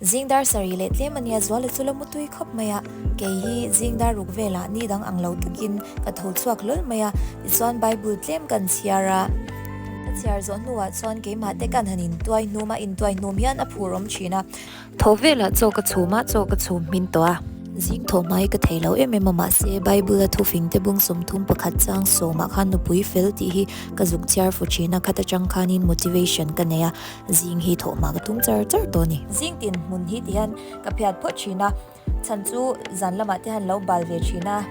Zing dar sarih leh tlem a nia Zuala chu la mutui khawp mai a, kei hi zing dar ruk velah ni dang ang lo takin ka tho chhuak hlawl mai a, tichuan Bible tlem kan chhiar a. Ka chhiar zawh hnuah chuan keimah te kan han intuai hnum a, intuai hnum hian a phur awm thin a. Tho velah chaw ka chhum a, chaw ka chhum hmin tawh a. Zing thaw hmai ka thei lo em em a, mahse Bible a thufing te bung 31 chang sawmah khan nupui fel tih hi ka zuk chhiar fu thin a, khat atang khanin motivation ka nei a. Zing hi thawh hma ka tum char char tawh a ni. Zing tin hmun hi ti hian ka phiat phawt thin a, chhan chu zan lamah te han lo bal ve thin a.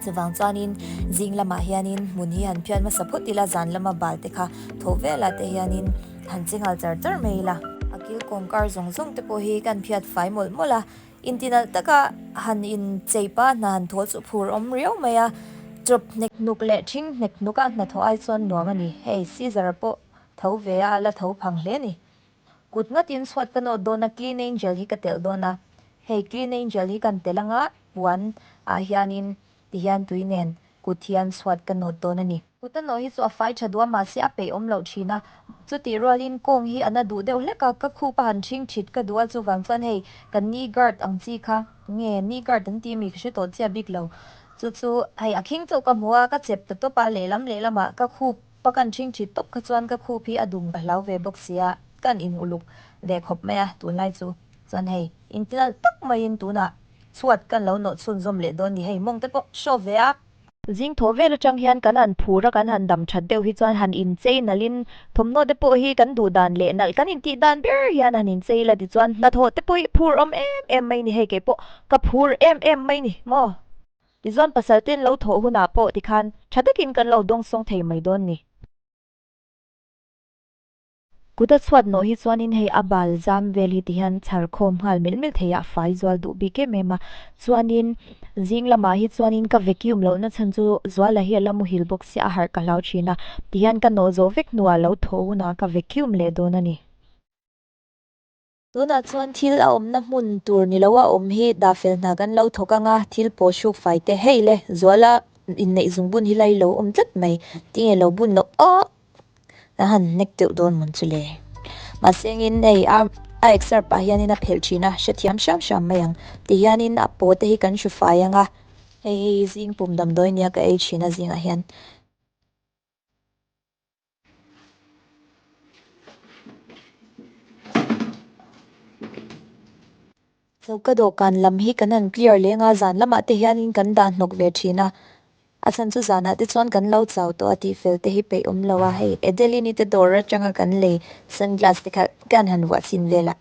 Chuvang chuanin zing lamah hianin hmun hi han phiat hmasa phawt ila, zan lama bal te kha thawh velah te hianin han che nghal char char mai ila. A kil kawm kar zawng zawng te pawh hi kan phiat fai mawlh mawlh a, intinalh taka han inchei pa hna han thawl chu phur awm riau mai a, chawp hnek hnuk leh thing hnek hnuk a hnathawh ai chuan nuam a ni. Hei Caesar-a pawh Tho ve a, a la tho phang hle ni. Kut ngatin chhuat ka nawt dawn a, Clean Angel hi ka telh dawn a. Hei Clean Angel hi kan telh anga puan ah hianin tihian tui nen kut hian chhuat ka nawt dawn a ni. Kut a nawh hi chu a fai tha duh a, mahse a peih awm loh thin a. Chutih rualin kawng hi a na duh deuh hlek a, ka khup a han ṭhing ṭhit ka duh a, chuvang chuan hei kan knee guard ang chi kha nge knee guard an tih mi ka hre tawh chiah bik lo. Chu chu hei a khing chauh ka hmu a, ka chep ta tawp a, lehlam lehlamah ka khup Pa kan ṭhing ṭhit tawp kha chuan ka khup hi a dum ka hlau ve bawk sia, kan in uluk ve khawp mai a tunlai chu. Chuan hei intinalh tak maiin tunah chhuat kan lo nawh chhunzawm leh dawn ni hei mawng te pawh show ve a. Zing thaw vel atang hian kan han phur a kan han dam that deuh hi chuan han inchei nalhin thawmhnaw te pawh hi kan duh dan leh nalh kan intih dan ber hian han inchei la tichuan hnathawh te pawh hi phur awm em em mai ni hei keipawh ka phur em em mai ni maw. Tichuan pasal ten lo thawh hunah pawh tikhan tha takin kan lo dawngsawng thei mai dawn ni. Kut a chhuat nawh hi chuanin hei a bal zam vel hi tihian chhar khawm nghal milh milh thei a, a fai zual duh bik em em a. Chuanin zing lamah hi chuanin ka vacuum lohna chhan chu Zuala hi a la muhil bawk sia a harh ka hlau thin a, tihian ka nawh zawh vek hnuah lo thawh hunah ka vacuum leh dawn a ni. Tunah chuan thil a awmna hmun tur ni loa awm hi dah fel hna kan lo thawk ang a, thil pawh hruk fai te hei le Zuala inneih zung bun hi lai lo awm tlat mai, tinge lo bun loh awh a han hnek deuh dawn mawn chu le. Mahse engin hei a a exer pah hianin a phelh thin a, hrethiam hram hram mai ang. Tihianin a paw te hi kan hru fai ang a, hei hei zing pum damdawi nia ka ei thin a zingah hian. Choka dawhkan lam hi kan han clear leng a, zan lamah te hianin kan dah hnawk ve thin a, a chhan chu zanah te chuan kan lo chau tawh a tih fel te hi peih awm lo a, hei Adeline-i te dawr atanga kan lei sunglass te kha kan han vuah chhin vel a.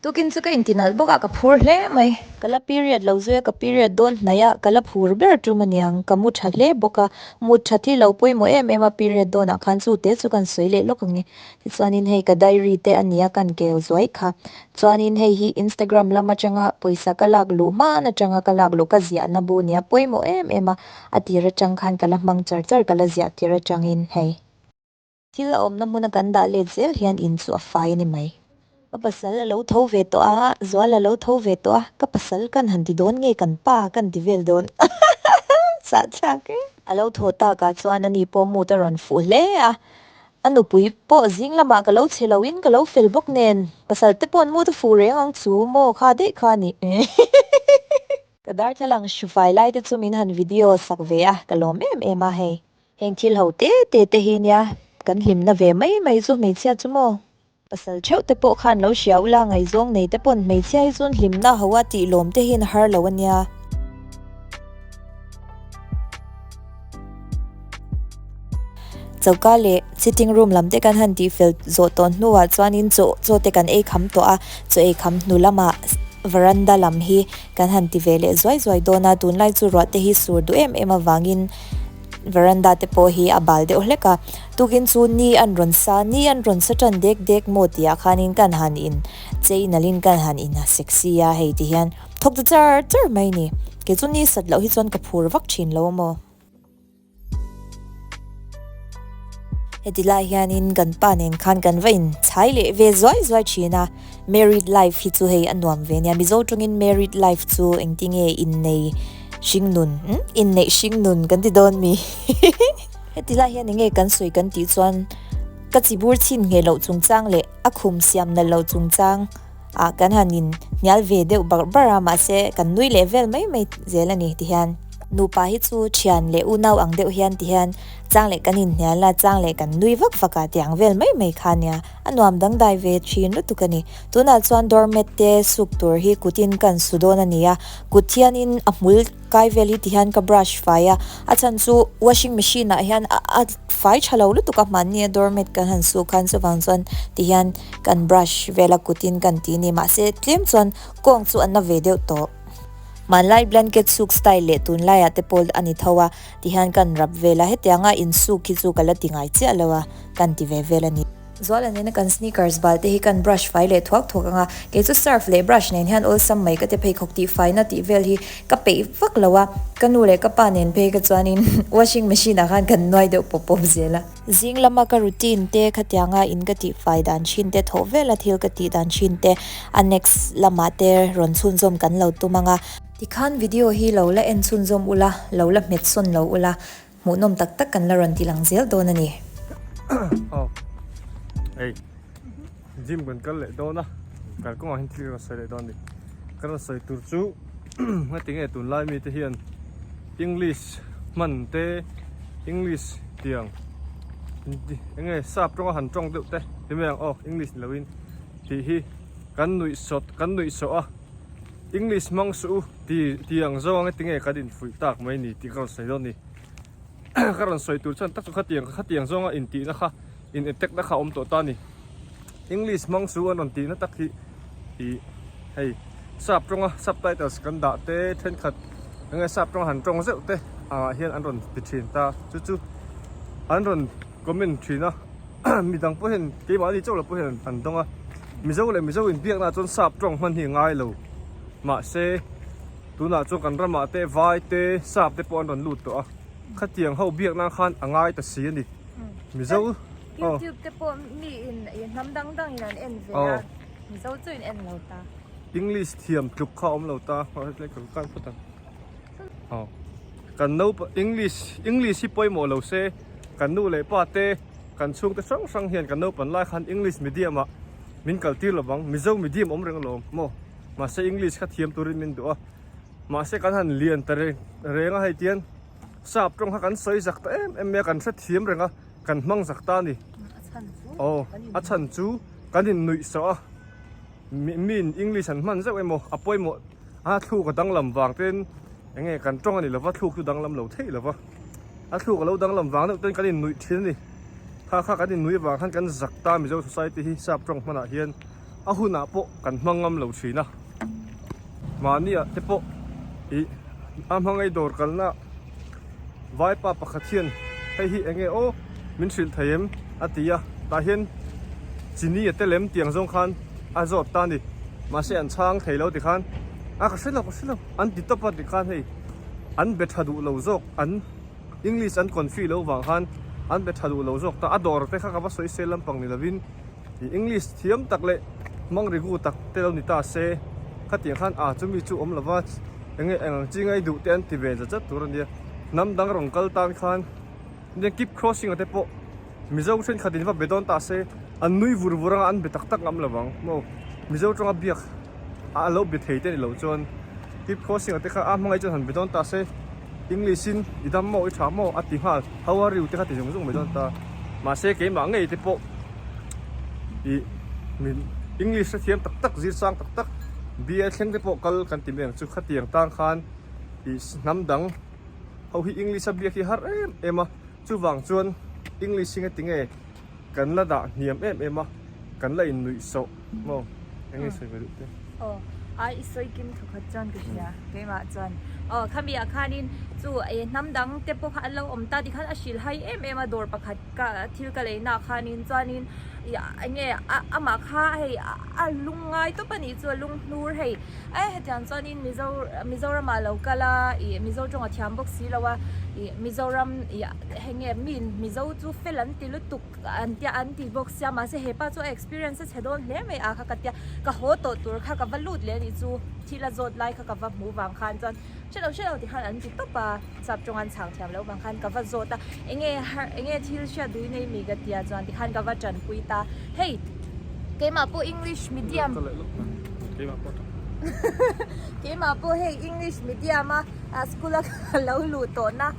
Tukin chu ka inti nalh bawk a, ka phur hle mai. Ka la period lo zui a, ka period dawn hnaih a, ka la phur ber tum aniang, ka mu tha hle bawk a, mut that hi lo pawimawh em em a period dawnah khan chu te chu kan sawi leh lawk ang e. Tichuanin hei ka diary te a nia kan keu zuai kha. Chuanin hei hi Instagram lam atanga pawisa ka lak luh hman atanga ka lak luh ka ziahna bu nia pawimawh em em a, a tir atang khan ka la hmang char char ka la ziah tir atangin hei. Thil a awmna hmuna kan dah let zel hian in chu a fai a ni mai. Ka pasal a lo tho ve tawh a, Zual a lo tho ve tawh a, ka pasal kan han ti dawn nge kan pa kan ti vel dawn sahthlak e. A lo thaw takah chuan ani pawh mood a rawn fuh hle a, a nupui pawh zing lamah ka lo chhe loin ka lo fel bawk nen pasal te paw'n mood a fuh reng ang chu maw kha daih kha a ni. Ka darthlalang hru fai lai te chu min han video sak ve a, ka lawm em em a hei. Heng thil ho te te te hi nia kan hlimna ve mai mai chu hmeichhia chu maw? Pasal theuh te pawh khan lo hria ula ngaihzawng nei te pawn hmeichhia hi chuan hlimna ho a tih lawm te hian a har lo a nia. Choka leh sitting room lam te kan han tih fel zawh tawh hnuah chuanin chaw chaw te kan ei kham tawh a, chaw ei kham hnu lamah veranda lam hi kan han ti ve leh zuai zuai dawn a, tunlai chu ruah te hi sur duh em em avangin Veranda te pawh hi a bal deuh hlek a, tukin chu ni an rawn sa, ni an rawn sa tan dek dek maw tih ah khanin kan han in chei nalhin kan han in ha sexy a hei ti hian thawk ta char char mai ni. Kei chu ni sat loh hi chuan ka phur vak thin lo amaw. Heti lai hianin kan pa nen khan kan va in chhai leh ve zuai zuai thin a, married life hi chu hei a nuam ve nia, Mizo tawngin married life chu engtinge innei Hringnun, umm inneih hringnun kan ti dawn mi? Heti lai hian enge kan sawi kan tih chuan ka chibur chhin ngheh loh chungchang leh a khum siam nalh loh chungchang Ah kan han in hnial ve deuh barh barh a mahse kan nui leh vel mai mai zel a ni ti hian. Nupa hi chu thian leh unau ang deuh hian ti hian chang leh kan in hnial a chang leh kan nui vak vak a tiang vel mai mai kha nia a nuam dangdai ve thin lutuk a ni. Tunah chuan doormat te suk tur hi kutin kan su dawn a ni a kut hianin a hmul kai vel hi ti hian ka brush fai a a chhan chu washing machine ah hian a fai tha lo lutuk a hmanni a doormat kan han suk khan chuvang chuan ti hian Kan brush vela kutin kan ti ni mahse tlem chuan kawng chu a na ve deuh tawh. Hmanlai blanket suk style leh tunlaiah te pawh a ni tho a, tihian kan rap vel a, hetianga insuk hi chu ka la ti ngai chiah lo a, kan ti ve vel a ni. Zuala nena kan sneakers bal te hi kan brush fai leh thuak thuak ang a, kei chu surf leh brush nen hian awlsam mai ka ti pheikhawk tih faina tih vel hi ka peih vak lo a, ka nu leh ka pa nen phei ka chuanin washing machine ah khan kan nuai deuh pawp pawp zel a. Zing lama ka routine te khatianga in ka tihfai dan thin te, thawh vela thil ka tih dan thin te a next lamah te rawn chhunzawm kan lo tum ang a. Tikhan video hi lo la en chhunzawm ula, lo la hmet sawn lo ula, hmuhnawm tak tak kan la rawn ti lang zel dawn a ni. Aw hei gym kan kal leh dawn a, kalkawngah hian thil ka rawn sawi leh dawn a ni. Ka rawn sawi tur chu ngatinge tunlai mite hian English hman te English tiang enge sap tawnga han tawng deuh te ti mai ang aw English ni loin tih hi kan nuih sawt kan nuih sawh a English hmang suh u ti tiang zawng enge tinge kan infuih tak mai ni tih ka rawn sawi dawn a ni ka rawn sawi tur chuan tak chu khatiang khatiang zawnga intihna kha in attack na kha a awm tawh ta a ni. English hmang chu an rawn tih na tak hi ih hei sap tawnga subtitles kan dah te thenkhat enge sap tawnga han tawng zeuh te ah hian an rawn ti thin ta chu chu an rawn comment thin a midang pawh hian keimahni chauh lo pawh hian an dawng a mizo leh mizo inbiakna ah chuan sap tawng hman hi a ngai lo mahse tunah chuan kan ramah te vai te sap te pawh an rawn lut tawh a khatiang ho biakna khan a ngai ta si a ni mizo. Youtube te pawh mi in hnam dang dang in an en ve a, Mizo chu in en lo ta. English thiam tluk kha awm lo ta, kan phawt ang. Aw kan naupa English English hi pawimawh lo se kan nu leh pa te kan chhungte hrang hrang hian kan naupan lai khan English medium ah min kal tir lovang Mizo medium awm reng alawm maw mahse English kha thiam turin min duh a mahse kan han lian ta reng reng a hei tian sap tawng kha kan sawi zak ta em em mai a kan hrethiam reng a. Kan hmang zak ta a ni. Aw, a chhan chu kan in nuih sawh a. Miin English an hman zeuh emaw a pawimawh a thluk a danglam vang ten eng nge kan tawng a ni lova thluk chu danglam lo theih lova. A thluk a lo danglam vang deuh ten kan in nuih thin a ni. Kha kha kan in nuih avang khan kan zak ta Mizo society hi sap tawng hmanah hian a hunah pawh kan hmang ngam lo thin a. Mahni ah te pawh ih a hmangaih dawr kalna Vaipa pakhat hian hei hi enge aw min hrilh thei em a ti a, tah hian chini a tel em tiang zawng khan a zawt ta a ni mahse an chhang thei lo tikhan a ka hre lo ka hre lo an ti tawp a tikhan hei an be tha duh lo zawk an English an confi lo vang khan an be tha duh lo zawk ta a dawr te kha ka va sawi sel lampang ni lovin. English thiam tak leh hmang rigu tak te lo ni ta se, khatiang khan a chumi chu awm lova enge eng ang chi ngai duh te an ti ve zat zat tur a nia. Hnam dang rawn kal tan khan nia keep crossing a te pawh Mizo thenkhat in va be dawn ta se an nui vur vur anga an be tak tak ngam lo vang maw. Mizo tawnga biak a lo be thei te ni lo chuan keep crossing a te kha a hmangaih chuan han be dawn ta se English in i dam maw i tha maw a ti nghal how are you te kha ti zung zung mai dawn ta. Mahse keimah ngei te pawh ih min English hrethiam tak tak zir sang tak tak BA thleng te pawh kal kan ti mai ang chu khatiang tang khan ih hnam dang ho hi English a biak hi har em em a chuvang chuan English hi nge tinge kan la dah hniam em em a kan la innuih sawh maw eng nge sawi ve duh te. Aw a i sawi kim thawkhat chuan ka hria keimah chuan aw khami ah khanin chu eh hnam dang te pawh kha an lo awm ta tikhan a hrilh hai em em a dawr pakhat ka thil ka lei na khanin chuanin ih eng nge a amah kha hei a lung ngai tawp a nih chu a lung hnur hei e hetiang chuanin mizo mizoram ah lo kal a ih mizo tawng a thiam bawk si lo a ih mizoram ih heng nge mi mizo chu fel an ti lutuk an tia an ti bawk sia mahse hepa chu a experience a chhe dawn hle mai a kha ka tia ka haw tawh tur kha ka va lut leh a nih chu thil a zawt lai kha ka va hmuh vang khan chuan hrelo hrelo ti khan an ti tawp a sap tawng an chhang thiam loh vang khan ka va zawt a enge har enge thil hriat duh in ei mi ka tia chuan tikhan ka va tanpui ta hei keimah pawh english medium. Keimah pawh tha. Keimah pawh hei English medium a school a ka lo luh tawhna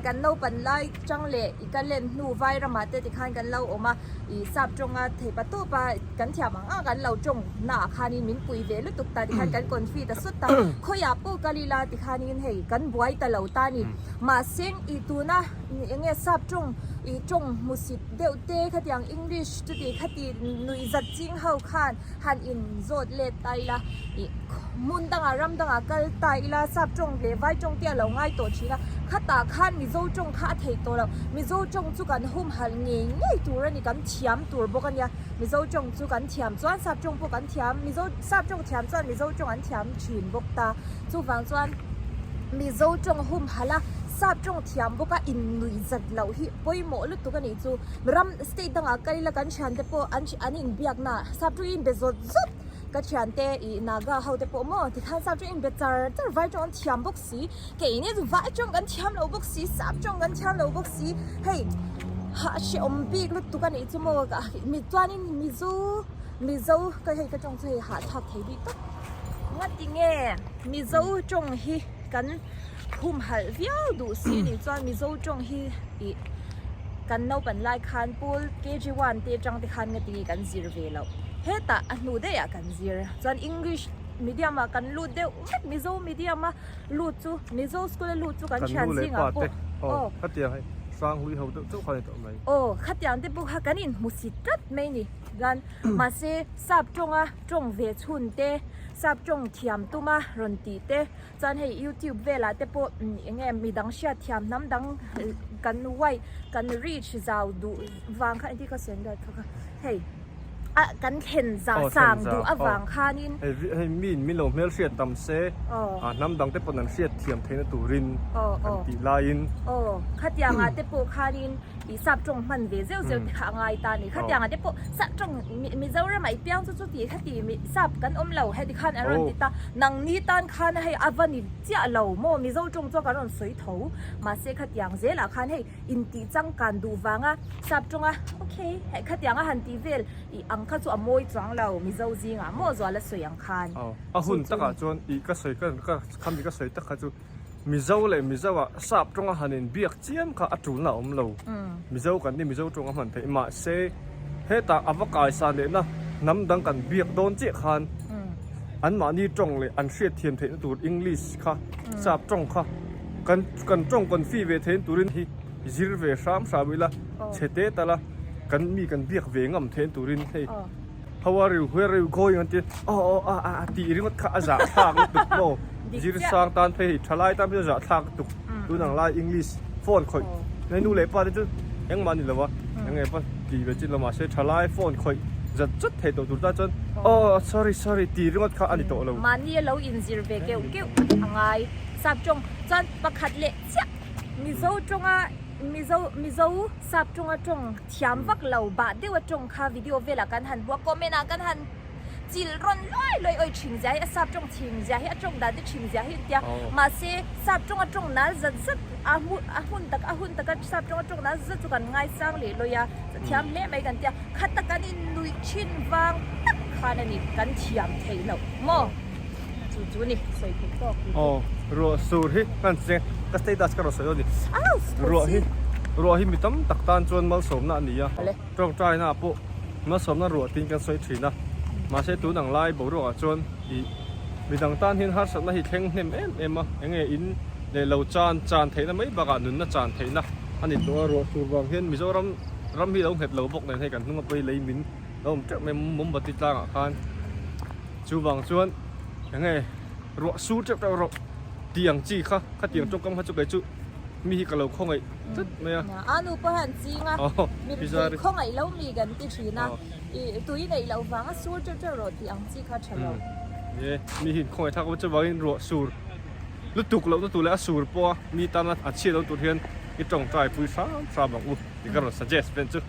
kan naupan lai chang leh i ka len hnu vai ramah te tikhan kan lo awm a, i sap tawnga theipa tawpa kan thiam ang ang kan lo tawng naah khanin min pui ve lutuk ta tikhan kan confi ta sut ta, khawiah pawh kal ila tikhanin hei kan buai ta lo ta a ni. Mahse i tuna eng nge sap tawng i tawng hmusit deuh te khatiang English chuti khati nuihzat ching ho khan han in zawt let ta ila ih hmun dangah ram dangah kal ta ila sap tawng leh vai tawng te a lo ngai tawh thin a khatah khan Mizo tawng kha a theih tawh loh Mizo tawng chu kan humhalh ngei ngei tur a ni kan thiam tur bawk a nia Mizo tawng chu kan thiam chuan sap tawng pawh kan thiam Mizo sap tawng thiam chuan Mizo tawng an thiam thin bawk ta chuvang chuan Mizo tawng humhalh a sap tawng thiam bawk a in nuih zat loh hi pawimawh lutuk a nih chu ram state dangah kal ila kan thiante pawh an an inbiakna sap chu in be zawt zawt ka thiante ih naga ho te pawh maw tikhan sap chu in be char char vai tawng an thiam bawk si keini chu vai tawng kan thiam lo bawk si sap tawng kan thiam lo bawk si hei hah hrehawm bik lutuk a nih chu maw mi chuanin mizo mizo ka hei ka tawng chu hei hahthlak thei bik tak ngatinge mizo tawng hi kan humhalh viau duh si nih chuan mizo tawng hi ih kan naupan lai khan pawl kg one te atang te khan nga tinge kan zir ve loh hetah a hnu daih ah kan zir chuan english medium ah kan lut deuh vek mizo medium a lut chu mizo school a lut chu kan thian zingah pawh aw khatiang hei hranghlui ho deuh chauh kha a ni tawh mai aw khatiang te pawh kha kan inhmu si tlat mai ni chuan mahse sap tawnga tawng ve chhun te sap tawng thiam tuma rawn tih te. Chuan hei youtube velah te pawh eng nge midang hriat thiam hnam dang kan uai kan reach zau duh vang kha engtin ka sawi ang kha kha hei ah kan thlen za sang duh avang khanin hei hei mi in min lo hmel hriat tam se ah hnam dang te pawn an hriat thiam theihna turin kan tih laiin aw khatiang ah te pawh khanin ih sap tawng hman ve zeuh zeuh te kha a ngai ta a ni khatiang ah te pawh sap tawng Mizoram ah i piang chu chuti khati sap kan awm lo heti khan an rawn ti ta nangni tan khan hei a va ni chiah lo maw Mizo tawng chuan kan rawn sawi tho mahse khatiang zelah khan hei intih changkan duh vanga sap tawnga okay hei khatiang a han tih vel ih ang kha chu a mawi chuang lo Mizo zingah maw zuala sawi ang khan a hun takah chuan ih ka sawi ka khami ka sawi tak kha chu Mizo leh Mizo ah sap tawnga han in biak chiam kha a tulna a awm lo. Mizo kan ni Mizo tawng a hman theih mahse hetah a va kaisa lehna hnam dang kan biak dawn chiah khan anmahni tawng leh an hriat thiam theihna tur English kha sap tawng kha kan kan tawng kan fi ve theihna turin hi zir ve hram hram ila chhe te tala kan mi kan biak ve ngam theihna turin hei How are you, where are you going an ti aw aw a a a tih ringawt kha a zahthlak lutuk maw zirsang tan phei hei thalai tan phei chu a zahthlak lutuk tun ang lai English phone khawih hei nu leh pa te chu engmah a ni lo a eng nge pawn tih ve chin lo mahse thalai phone khawih zat zat thei tawh tur tan chuan aw sorry sorry tih ringawt kha a ni tawh lo. Mahni a lo inzir ve keuh keuh a ngai sap tawng chuan pakhat leh chiah Mizo tawnga Mizo Mizo sap tawnga tawng Thiam vak lo bah deuh a tawng kha video velah kan han hmu a, comment ah kan han chilh rawn luai luai awi thin zia hi a sap tawng thin zia hi a tawng dan te thin zia hi an tia mahse sap tawng a tawng nal zat zat a hmu a hun tak a hun taka sap tawng a tawng nal zat zat chu kan ngaisang leh lawi a thiam hle mai kan tia khata kan innuih thin vang tak khan a ni kan thiam theih loh maw chu chu ni sawi theih tawk hi. Aw ruah sur hi kan che ka status ka rawn sawi dawn a ni ruah hi ruah hi mi tam tak tan chuan malsawmna a ni a tawngtai na ah pawh malsawmna ruah tiin kan sawi thin a mahse tun ang lai boruak ah chuan ih midang tan hian harsatna hi thleng hnem em em a eng nge in leh lo chan chan theihna mai bakah nunna chan theihna a ni tawh a ruah sur vang hian Mizoram ram hi lo nghet lo bawk nen hei kan hnung a pawi lei min lo awm teuh mai mombati tlangah khan. Chuvang chuan enge ruah sur teuh teuh rawh tih ang chi kha khatiang tawngkam kha chu kei chu mi hi ka lo khawngaih tlat mai a. A nu pawh hian ching a, mi rethei khawngaih lo mi kan ti thin a, ih tui neih loh vanga sur teuh teuh rawh tih ang chi kha tha lo. Ni e, mi hi khawngaih thlak a chuvangin ruah sur lutuk lohna tur leh a sur pawha mi tana a chhiat lo tur hian i tawngtai pui hram hram ang u tih ka rawn suggest vel chu.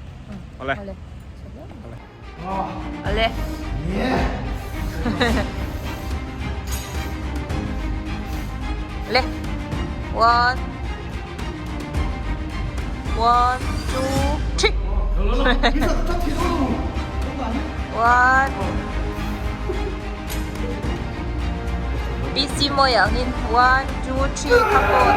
Awle. Ale. Le. One. One, two, three. One. PC mawi angin one two three kha pawh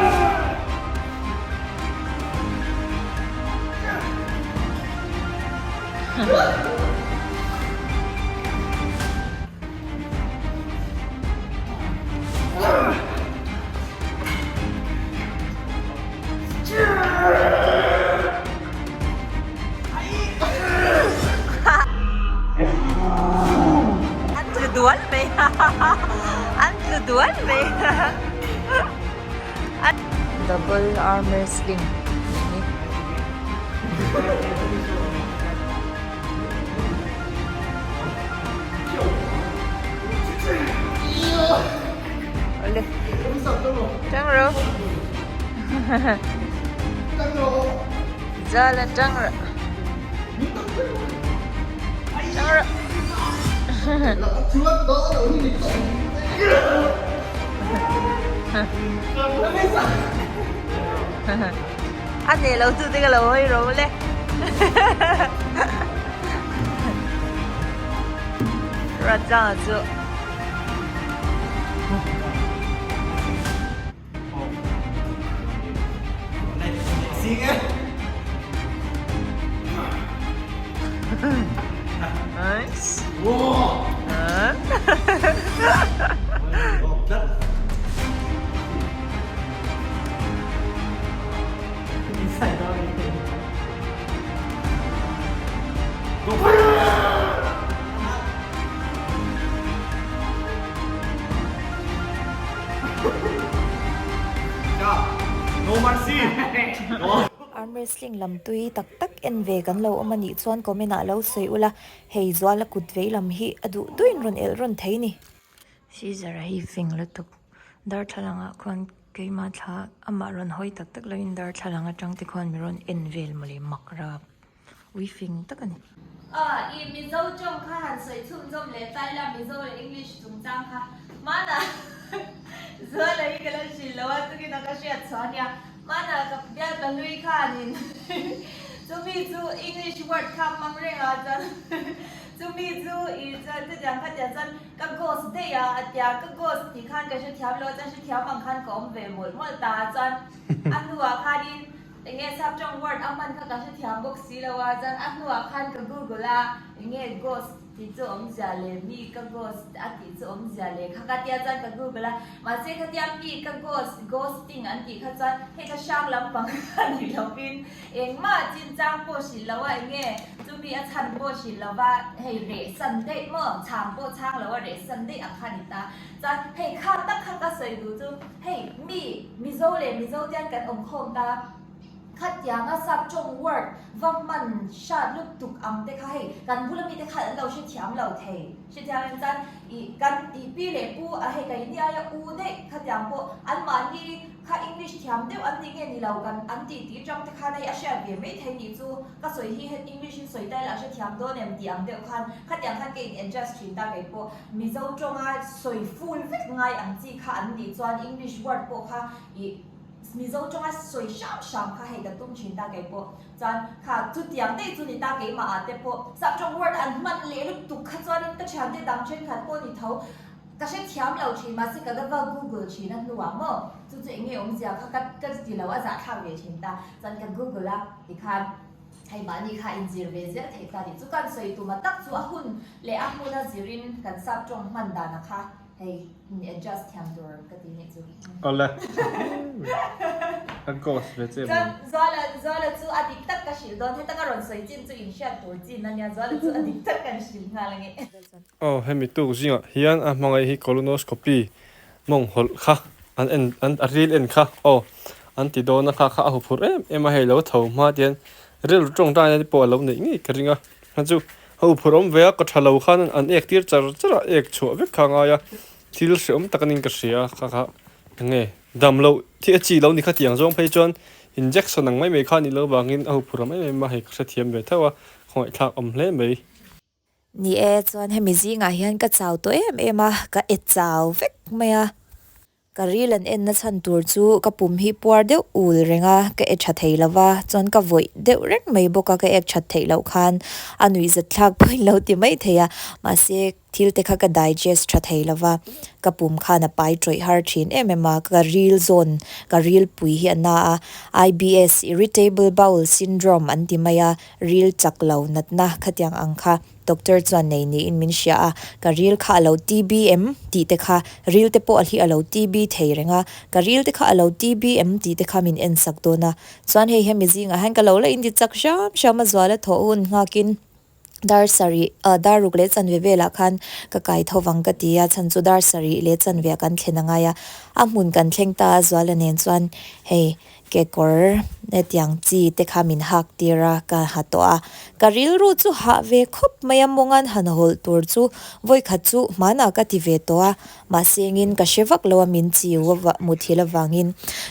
An tlu dual mai An tlu dual mai Double arm wrestling tih hi. Awle Tang ro Zala tang ro Tang ro A hneh lo tu te ka lo hawi ro le. Raja chu. Nice. Arm wrestling lam tui tak tak en ve kan lo awm a nih chuan comment ah lo sawi ula, hei zuala kut vei lam hi a duh duhin rawn elh rawn thei ni. Caesar a hi fing lutuk darthlalang ah khuan keimah thla amah rawn hawi tak tak loin darthlalang atang te khuan mi rawn en vel mawle mak rap ui fing tak a ni. Aw i Mizo tawng kha han sawi chhunzawm leh tlai la Mizo leh English chungchang kha hmanah Zuala hi ka la hrilh lo a tukin a ka hriat chhuah ania hmanah ka bial pahlui khanin chumi chu English word kha hmang reng a chuan chumi chu i chuan chutiang kha tiang chuan Ka ghost daih a, a tia, ka ghost tih khan ka hrethiam lo a, chuan hrethiam ang khan ka awm ve mawlh mawlh ta a, chuan a hnuah khanin eng nge saptawng word a hman kha ka hrethiam bawk si lo a, chuan a hnuah khan ka google a, eng nge ghost tih chu awmzia leh mi ka ghost a tih chu awmzia leh kha ka tia chuan ka google a, mahse khatia mi ka ghost, ghosting an tih kha chuan hei kha hrang lampang a ni lovin Engmah chinchang pawh hrilh lo a, enge chumi a chhan pawh hrilh lo va, hei reh san daih maw, chhang pawh chhang lo a reh san daih ang kha a ni ta. Chuan hei kha tak kha ka sawi duh chu hei mi Mizo leh Mizo te kan awm khawm ta, khatianga sap tawng word va hman hrat lutuk ang te kha hei kan bula mite khan an lo hrethiam lo thei. Hrethiam em chuan ih kan ih pi leh pu a hei ka in iaia u daih khatiang pawh anmahni Kha English thiam deuh an ni nge ni lo kan an tih tih tang te khan hei a hriat ve mai thei nih chu ka sawi hi het English in sawi ta ila a hrethiam dawn em tih ang deuh khan khatiang khan ka in adjust thin ta kei pawh Mizo tawnga sawi full vek ngai ang chi kha an nih chuan English word pawh kha ih Mizo tawnga sawi hram hram kha hei ka tum thin ta kei pawh chuan kha chutiang daih chu ni ta keimah ah te pawh sap tawng word an hman leh lutuk kha chuanin ka thiante dang thenkhat pawh ni tho Ka hrethiam lo thin mahse ka va google thin a hnuah maw chu chu enge awmzia kha ka ka ti lo a zahthlak ve thin ta chuan ka google a tikhan hei mahni kha inzir ve zel theih ta tih chu kan sawi tuma tak chu a hun leh a hmuna zirin kan sap tawng hman dana kha hei in adjust thiam tur ka ti nih chu. Awle kan course ve che Chuan Zuala Zuala chu a dik tak ka hrilh dawn heta ka rawn sawi chin chu inhriat tur chin ania Zuala chu a dik tak kan hrilh nghal ange. Aw hemi tuk zingah hian a hmangaih hi colonoscopy mawng hawlh kha an en an a ril en kha aw an ti dawn a kha kha a huphurh em em a hei lo tho hma tihian rilru tawngtaina te pawh a lo neih ngei ka ring a hman chu a huphurh awm ve a kaw tha lo khan an ek tir char char a ek chhuah vek kha a ngai a thil hreawm tak anin ka hria a kha kha enge dam loh thi a chi lo ni kha tiang zawng phei chuan injection ang mai mai kha a nih loh vangin a huphurh awm em em a hei ka hrethiam ve theuh a khawngaihthlak awm hle mai. Ni e, chuan hemi zingah hian ka chau tawh em em a, ka e chau vek mai a. Ka ril an en na chhan tur chu ka pum hi puar deuh ul reng a, ka e tha thei lo va, chuan ka vawih deuh reng mai bawk a, ka ek that theih loh khan a nuihzat thlak pawhin lo ti mai thei a, mahse thil te kha ka digest tha thei lo va, ka pum khan a pai tawih har thin em em a, ka ril zawn ka ril pui hi a na a, IBS, Irritable Bowel Syndrome an ti mai a, ril chak lo natna khatiang ang kha. Doctor chuan nei niin min hria a, ka ril kha a lo TB em tih te kha, ril te pawh a hi a lo TB thei reng a, ka ril te kha a lo TB em tih te kha min en sak dawn a. Chuan hei hemi zingah hian ka lo la inti chak hram hram a, zuala thawh hun nghakin dar sarih ah dar ruk leh chanve velah khan ka kai tho vang ka ti a, chhan chu dar sarih leh chanve ah kan thlen a ngai a, a hmun kan thleng ta a, zuala nen chuan hei Kekawr hetiang chi te kha min hak tir a, ka ha tawh a. Ka rilru chu hah ve khawp mai a, mawngan han hawlh tur chu vawikhat chu hmanah ka ti ve tawh a, mahse engin ka hre vak lo a min chiu a muthilh avangin.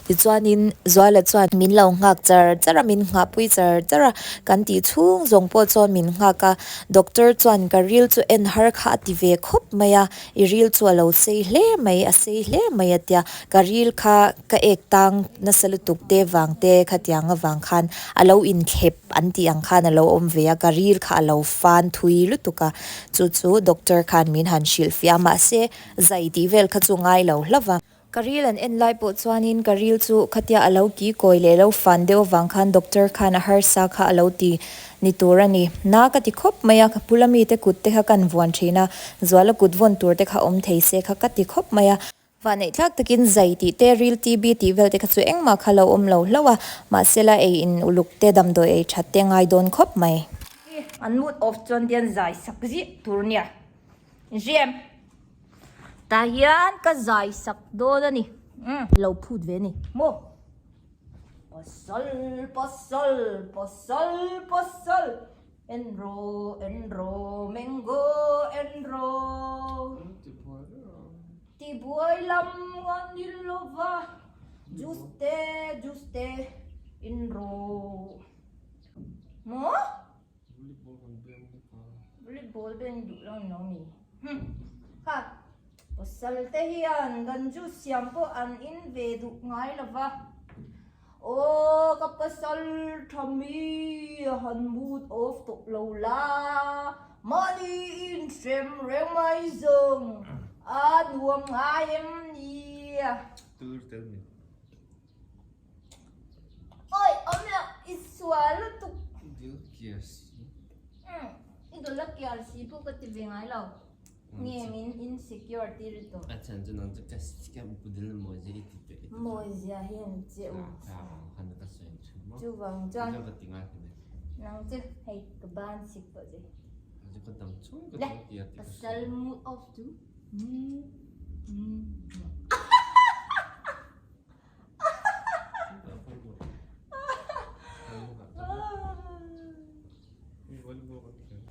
Tichuanin Zuala chuan min lo nghak char char a, min nghahpui char char a, kan tih chhung zawng pawh chuan min nghak a. Doctor chuan ka ril chu en har kha a ti ve khawp mai a, I ril chu a lo sei hle mai, a sei hle mai a tia, ka ril kha ka ek tang nasa lutuk te vang te khatiang avang khan a lo inthlep an tih ang khan a lo awm ve a, ka ril kha a lo fan thui lutuk a, chu chu doctor khan min han hrilh fiah a, mahse zai tih vel kha chu ngai lo hlauh va. Ka ril an en lai pawh chuanin ka ril chu khatia a lo ki kawi leh lo fan deuh avang khan doctor khan a harsa kha a lo ti ni tur a ni. Na ka ti khawp mai a, ka bula mite kut te kha kan vuan thin a, Zuala kut vawn tur te kha awm thei se kha ka ti khawp mai a. Vahneih thlak takin zai tih te, ril TB tih vel te kha chu engmah kha lo awm lo hlauh a, mahsela ei in uluk te, damdawi ei that te ngai dawn khawp mai. An mood off chuan dian zai sak ziah tur nia. Inhriam. Tah hian ka zai sak dawn a ni. Lo phut ve a ni maw? Pasal pasal pasal pasal en rawh en rawh mango en rawh Tibuai lam a ni lova juice te juice te in rawh maw? Volleyball beng duh lo ni lo mi. Hm. Kha. Pasal te hian kan juice siam pawh an in ve duh ngai lo va. Aw ka pasal tha mi a han mood off tawh lo la. Mahni in hrem reng mai zawng a nuam ngai em ni. Tur tel mi. Oi awm lo i sual lutuk. Dil kiar si. Umm i dawlh a kiar si pawh ka ti ve ngai lo. Nge min insecure tir i tum. A chhan chu nang chu ka ka budil mawizia i ti teh i ti. Mawizia hi an che u. Ka vang khan ka sawi thin maw. Chuvang chuan. Ka ti ngai hnem e. Nang chu hei ka ban sik pawh che. Chu ka dam chhung ka dil kiar ti ka hria. Pasal mood off chu. Umm umm.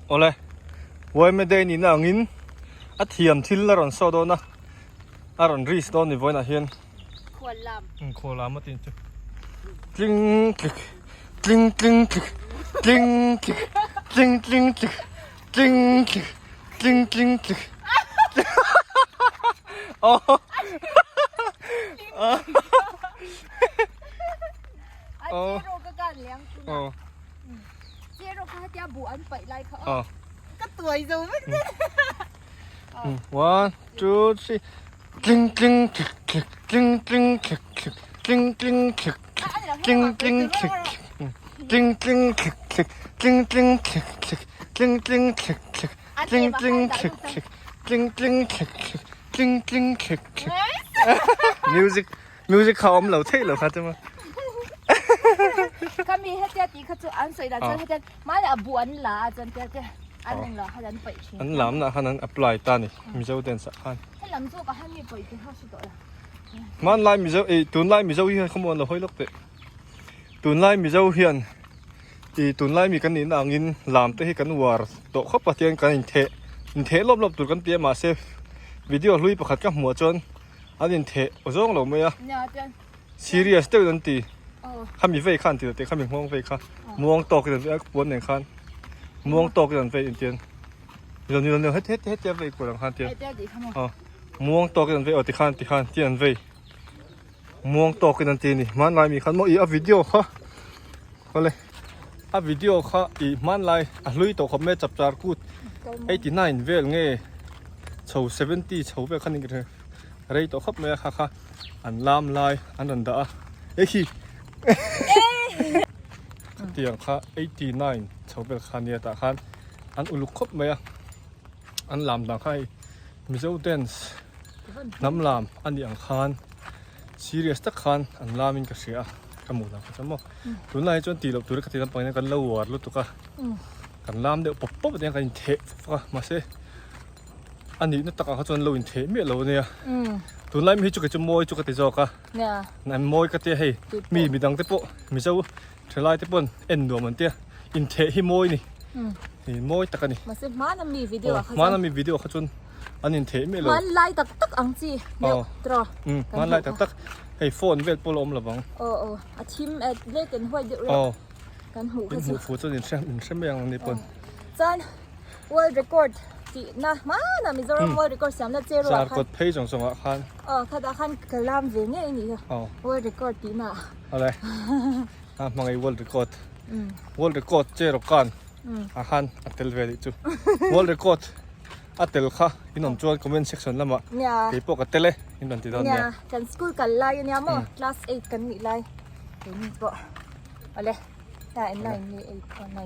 Awle, Yma Day nihna angin a thiam thil a rawn saw dawn a, a rawn risk dawn ni vawiinah hian. Khual lam. Khual lam a tin chu. Tling tlik, tling tling tlik, tling tlik, tling tling tlik, tling tlik, tling tling tlik. Aw. A zero ka kan leng tuna. Aw. Zero kha hetia buh an paih lai kha aw. Ka tuai zo vek te. One, two, three. Tling tling tlik tlik tling tling tlik tlik tling tling tlik tlik tling tling tlik tlik tling tling tlik tlik tling tling tlik tlik tling tling tlik tlik tling tling tlik tlik tling tling tlik tlik tling tling tlik tlik Music music kha awm lo theih lo kha chuma. Khami hetia tih kha chu an sawi dan chuan hetia mahni a buh an la a chuan tia te an eng lah khan an paih thin. An lam lah khan an apply ta ni Mizo dance ah khan. He lam zawk ah khan mi paih tih kha hre tawh la. Hmanlai Mizo ei tunlai Mizo hi khaw mawn lo hawi lawk teh. Tunlai Mizo hian i tunlai mi kan nihna angin lam te hi kan uar tawh khawp a tiang kan intheh intheh lawp lawp tur kan ti a mahse video hlui pakhat ka hmuh ah chuan an intheh aw zawng lo mai a serious deuhin an ti khami vei kha an ti lo teh khami nghawng vei kha muang tawkin an vei a puan nen khan muang tawkin an vei intian nilo nilo nilo heti heti hetia vei kual ang khan tian aw muang tawkin an vei aw tikhan tikhan tian an vei. Muang tawkin an ti a ni. Hmanlai mi khan maw ih a video kha awle a video kha ih hmanlai a hlui tawh khawp mai a chapchar kut 89 vel nge chho 70 chho vel khan in rei tawh khawp mai a kha kha an lam lai an rawn dah a e khi khatiang kha 89 chho vel kha nia tah khan an uluk khawp mai a an lam dan kha hei Mizo dance hnam lam a nih ang khan serious tak khan an lam in ka hria a ka hmuh dan kha chuan maw tunlai hi chuan tih loh tur ka ti lampang hian kan lo uar lutuk a kan lam deuh pawp pawp ania kan intheh fak fak a mahse a nihna takah kha chuan lo intheh miah lo ania tunlai mi hi chu kei chu mawi chu ka ti zawk a an mawi ka tia hei mi midang te pawh Mizo thalai te pawn en nuam an tia intheh hi mawi ni ih mawi tak a ni mahse hmana mi video ah kha chuan hmana mi video ah kha chuan an intheh miah lo hmanlai tak tak ang chi deuh tawh hmanlai tak tak hei phone vel pawh la awm lovang aw aw a thim black and white deuh reuh kan hmuh kha chu in hmuh fuh chuan in hre in hre mai ang ni pawn chuan world record tih na hmana Mizoram world record siamna che ruah khan zarkawt phei zawng zawng ah khan aw khatah khan ka lam ve ngei a nih kha world record tih na Awle a hmangaih world record world record che rawh khan ah khan a tel ve leh chu world record a tel kha in awm chuan comment section lamah kei pawh ka tel e in rawn ti dawn nia kan school kal lai ania maw class 8 kan nih lai keini pawh awle 9 9 8 9.